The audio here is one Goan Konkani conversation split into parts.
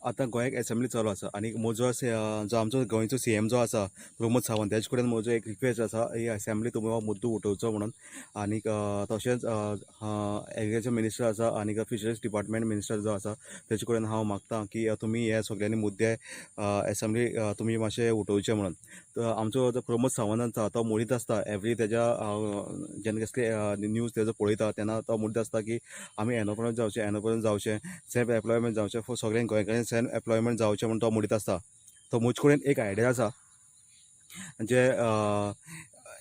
आतां गोंयाक एसेंब्ली चालू आसा आनी म्हजो जो आमचो गोंयचो सीएम जो आसा प्रमोद सावंत, तेजे कडेन म्हजो एक रिक्वेस्ट आसा, ही एसेंब्ली तुमी हो मुद्दो उठोवचो म्हणून. आनीक तशेंच एग्रीकल्चर मिनिस्टर आसा आनीक फिशरीज डिपार्टमेंट मिनिस्टर जो आसा तेजे कडेन हांव मागता की तुमी हे सगळ्यांनी मुद्दे एसेंब्ली तुमी मातशे उठोवचे म्हणून. तर आमचो जो प्रमोद सावंत आसा तो म्हणीत आसता एवरी तेज्या जेन्ना कसले न्यूज तेजो पळयता तेन्ना तो म्हणीत आसता की आमी एनप्रनर जावचें, एनप्रनर जावचें, सेल्फ एम्प्लॉयमेंट जावचें, फॉर सगळ्यांक गोंयकारांक सेल्फ एम्प्लॉयमेंट जावचें म्हूण तो म्हणीत आसता. तो म्हजे कडेन एक आयडिया आसा जे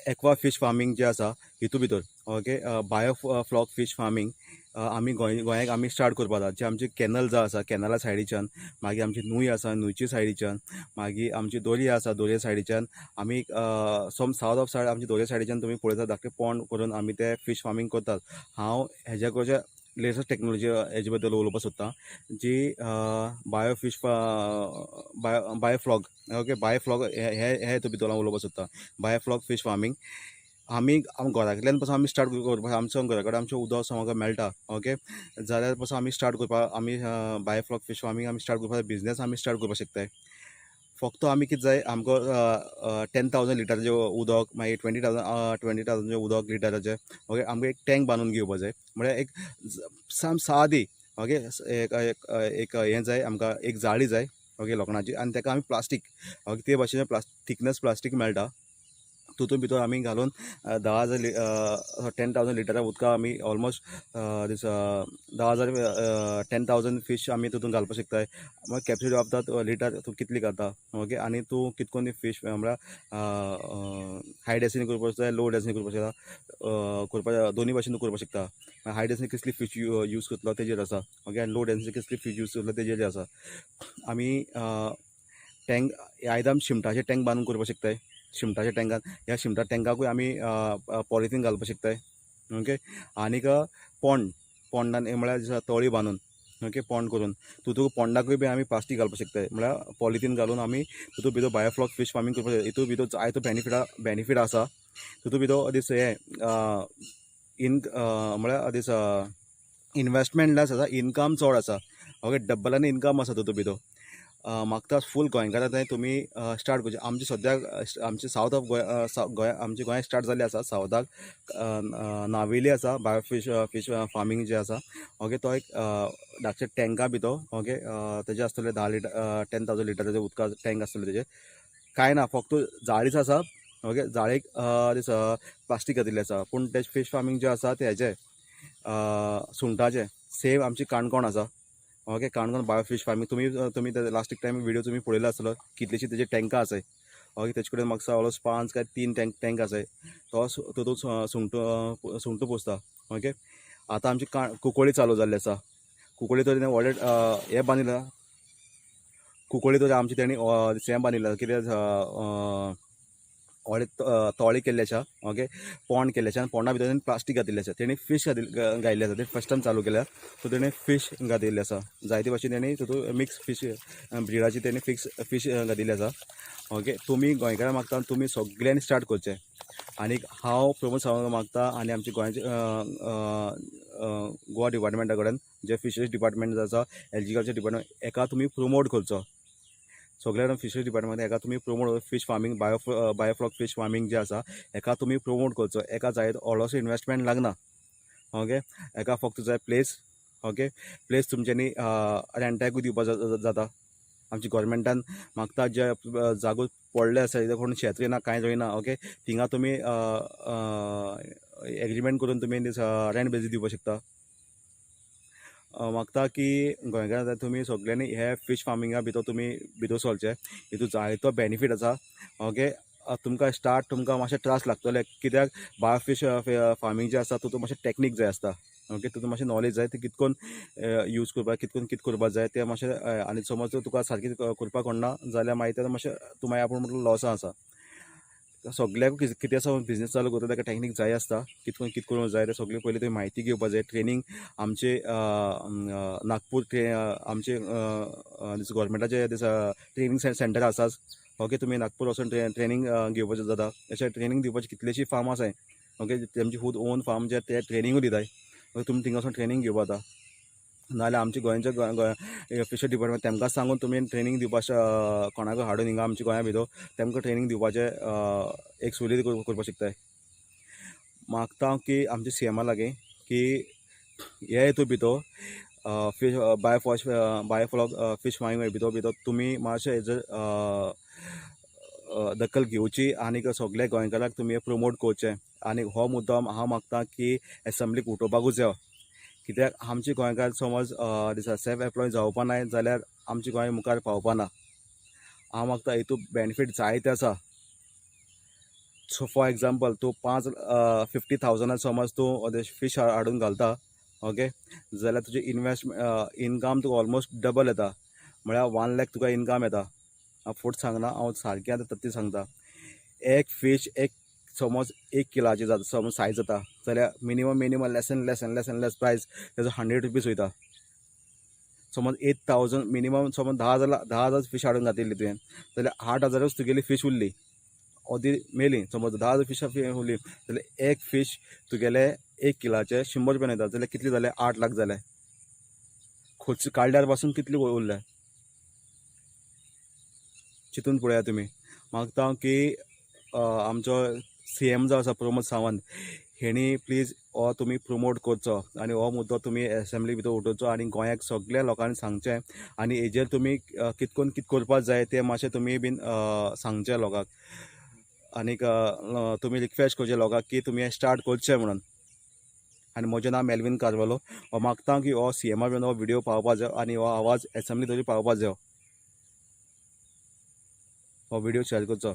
एक्वा फीश फार्मींग जे आसा हितू भितर, okay, biofloc fish farming आमी गोंयाक आमी स्टार्ट करपा जाय. जे आमचे कॅनल जो आसा कॅनला सायडीच्यान, मागीर आमची न्हंय आसा न्हंयच्या सायडीच्यान, मागीर आमची दर्या आसा दर्या सायडीच्यान, आमी सम सावथ ऑफ सायड आमची दर्या सायडीच्यान तुमी पळयता धाकटे पोंड करून आमी ते फीश फार्मींग करतात. हांव हेज्या कडच्या लेटस्ट टेक्नॉलॉजी हेजे बद्दल उलोवपाक सोदतां, जी bio fish bio biofloc, okay, biofloc हे हे हितून भितर हांव उलोवपाक सोदतां. बायोफ्लॉक फीश फार्मींग आमी घरांतल्यान पासून आमी स्टार्ट करपाक, आमच्या घरा कडेन आमचें उदक आमकां मेळटा, ओके, जाल्यार पासून आमी स्टार्ट करपाक, आमी बायोफ्लॉक फीश फार्मींग आमी स्टार्ट करपाक, बिजनेस आमी स्टार्ट करपाक शकताय. फक्त आमी कितें जाय आमकां 10,000 लिटराचें उदक, मागीर 20,000 20,000चें उदक लिटराचें, ओके, आमकां एक टँक बांदून घेवपा जाय. म्हळ्यार एक साम सादी, ओके, एक एक एक हें जाय आमकां, एक जाळी जाय, ओके, लोखणाची, आनी ताका आमी प्लास्टीक, ओके, ते भाशेन थिकनस प्लास्टीक मेळटा, तितून भितर आमी घालून 10,000 10,000 लिटरा उदका आमी ऑलमोस्ट दीस 10,000 10,000 फीश आमी तितून घालपाक शकताय. मागीर कॅपेसिटी ऑफ that litre तूं कितली घालता, ओके, आनी तूं कितकोन फीश म्हळ्यार हाय डेन्सिटी करपाक जाय, लो डेन्सिटी करपाक शकता, करपाक दोनूय भाशेन तूं करपाक शकता. हाय डेन्सिटी कसली फीश यूज करतलो तेजेर आसा, ओके, आनी लो डेन्सिटी कसली फीश यूज करतलो तेजेर आसा. आमी टँक आयदन शिमटाचे टँक बांदून करपाक शकताय. शिमटाच्या टँकान, ह्या शिमटा टँकाकूय आमी पॉलिथीन घालपाक शकताय, ओके. आनीक पोंड पोंडान म्हळ्यार तळी बांदून, ओके, पोंड करून तितून पोंडाकूय बी आमी प्लास्टीक घालपाक शकताय, म्हळ्यार पॉलिथीन घालून आमी तितून भितर बायोफ्लॉक फीश फार्मींग करपाक शकता. हितून भितर जायतो बेनिफीट आसा. तितून भितर दीस हें इन म्हळ्यार दीस इनवेस्टमेंट लेस आसा, इनकम चड आसा, ओके, डब्बलांनी इनकम आसा तितून भितर. म्हाका फूल गोंयकारां तुमी स्टार्ट करचें. आमचे सद्याक आमचे सावथ ऑफ गोंय, गोंय आमचे गोंय स्टार्ट जाल्लें आसा. सावथाक नावेली आसा बायो फीश फीश फार्मींग जें आसा, ओके, तो एक धाकटे टँका भितर, ओके, तेजे आसतले 10 लिटर 10,000 लिटराचे उदका टँक आसतले तेजे. कांय ना, फक्त जाळीच आसा, ओके, जाळीक प्लास्टीक घातिल्लें आसा. पूण तें फीश फार्मींग जें आसा तें हेजें सुंगटाचें सेम आमची काणकोण आसा, okay, Canacona bio fish farming. तुमी तुमी लास्ट टायम व्हिडियो तुमी पळयलो आसतलो, कितलीशी तेजी टँकां आसाय, ओके. तेजे कडेन म्हाका ऑलमोस्ट पांच काय तीन टँक टँक आसाय. तो तितून सुंगटां सुंगटां पोसता, ओके. आतां आमची कुंकळी चालू जाल्ली आसा. कुंकळी तर व्हडलें हें बांदिलां. कुंकळी तर आमची तेणी हें बांदिलां कितें, व्हडले तोळी केल्ले आसा, ओके, पोंड केल्ले आसा आनी पोंडा भितर तेणी प्लास्टीक घातिल्लें आसा. तेणी फीश घायिल्ले आसा. तेणी फर्स्ट टायम चालू केल्या, सो तेणी फीश घातिल्ले आसा. जायते भाशेन तेणी तितून मिक्स फीश ब्रिडाची तेणी फिक्स फीश घातिल्ली आसा, ओके. तुमी गोंयकारां मागता तुमी सगल्यांनी स्टार्ट करचें. आनीक हांव प्रमोद सावंत मागता आनी आमचे गोंयचे गोवा डिपार्टमेंटा कडेन, जे फिशरीज डिपार्टमेंट आसा, एग्रीकल्चर डिपार्टमेंट, हेका तुमी प्रोमोट करचो. सगळ्या फिशरीज डिपार्टमेंट हेका तुमी promote fish farming, biofloc fish farming जें आसा हेका तुमी प्रोमोट करचो. हेका जाय व्हडलोसो इनवेस्टमेंट लागना, ओके. हेका फक्त जाय प्लेस, ओके. प्लेस तुमच्यांनी रेंटाकूय दिवपा जाता. आमच्या गोवोरमेंटान मागता जे जागो पडले आसा, कोण शेत रोयना, कांय रोयना, ओके, थिंगा तुमी एग्रीमेंट करून तुमी रेंट बेजीस दिवपाक शकता. मागता की गोंयकारां तुमी सगल्यांनी हे फीश फार्मिंगा भितर तुमी भितर सरचें. हितून जायतो बेनिफीट आसा, ओके. तुमकां स्टार्ट तुमकां मातशें त्रास लागतले, कित्याक बायो फीश फार्मींग जें आसा तितून मातशें टेक्नीक जाय आसता, ओके. तितून मातशें नॉलेज जाय, तें कितकोन यूज करपाक, कितकोन कित करपाक जाय तें मातशें. आनी समज तुका सारकें करपाक कळना जाल्यार मागीर तें मातशें तूं मागीर आपूण म्हटल्यार लॉसा आसा. सगल्याक कितें आसा बिजनेस चालू करता ताका टेक्नीक जाय आसता. कितकोन कित करूंक जाय तें सगळें पयलीं तुवें म्हायती घेवपा जाय. ट्रेनींग आमचे नागपूर आमचे गोवोरमेंटाचे ट्रेनींग सेंटर आसाच, ओके. तुमी नागपूर वचून ट्रेनींग घेवपाचें जाता. अशें ट्रेनींग दिवपाची कितलीशीं फार्मां आसाय, ओके. तेमची खूद ओन फार्म जे ते ट्रेनिंगूय दिताय. तुमी थिंगा वचून ट्रेनींग घेवपा जाता. नाजाल्यार आमच्या गोंयच्या गोंय फिशरी डिपार्टमेंट तेमकां सांगून तुमी ट्रेनींग दिवपा, कोणाक हाडून हिंगा आमच्या गोंया भितर तेमकां ट्रेनींग दिवपाचें एक सुविधा करपाक शकताय. मागता की आमच्या सीएमा लागीं की हे हितू भितर fish biofloc fish farming भितर भितर तुमी मातशें हेजर दखल घेवची आनी सगल्या गोंयकारांक तुमी प्रमोट करचें. आनी हो मुद्दो हांव मागता की एसेंब्लीक उठोवपाकूच जायो, कित्याक आमचे गोंयकार समज दिसा सेल्फ एम्प्लॉय जावपा नाय जाल्यार आमचे गोंय मुखार पावपा ना. हांव मागता हितून बेनिफीट जायते आसा. सो फॉर एग्जाम्पल, तूं 50,000 समज तूं फीश हाडून घालता, ओके, जाल्यार तुजें इनवेस्ट इनकम तुका ऑलमोस्ट डबल येता, म्हळ्यार 1 लॅक तुका इनकम येता. हांव फट सांगना, हांव सारकें आतां तथ्य सांगता. एक फीश एक समज 1 किलाची जाता, समज सायज जाता जाल्यार minimum minimum less and less and less and less price तेजो 100 रुपीज वयता. समज 8,000 मिनिमम, समज 10,000, 10,000 फीश हाडून घातिल्ली तुवें जाल्यार 8,000च तुगेली फीश उरली, अर्दी मेली. समज 10,000 फीश उरली जाल्यार एक फीश तुगेले 1 किलाचे 100 रुपयान वयता जाल्यार कितले जाले? 8 लाख जाले. खर्च काडल्यार पासून कितले उरले, चिंतून पळया तुमी. मागता की आमचो सीएम जो आसा प्रमोद सावंत, हेणी प्लीज हो तुमी प्रमोट करचो आनी हो मुद्दो तुमी एसेंब्ली भितर उठोवचो आनी गोंयाक सगल्या लोकांनी सांगचें आनी हेजेर तुमी कित करून कित करपाक जाय तें मातशें तुमी बीन सांगचें लोकांक आनीक तुमी रिक्वेस्ट करचें लोकांक की तुमी हें स्टार्ट करचें म्हणून. आनी म्हजें नांव मेलवीन कार्वालो. हो मागता की हो सीएमा बीन हो विडियो पावपा जाय आनी हो आवाज एसेंब्ली तरी पावपा जाय. हो विडियो शेअर करचो.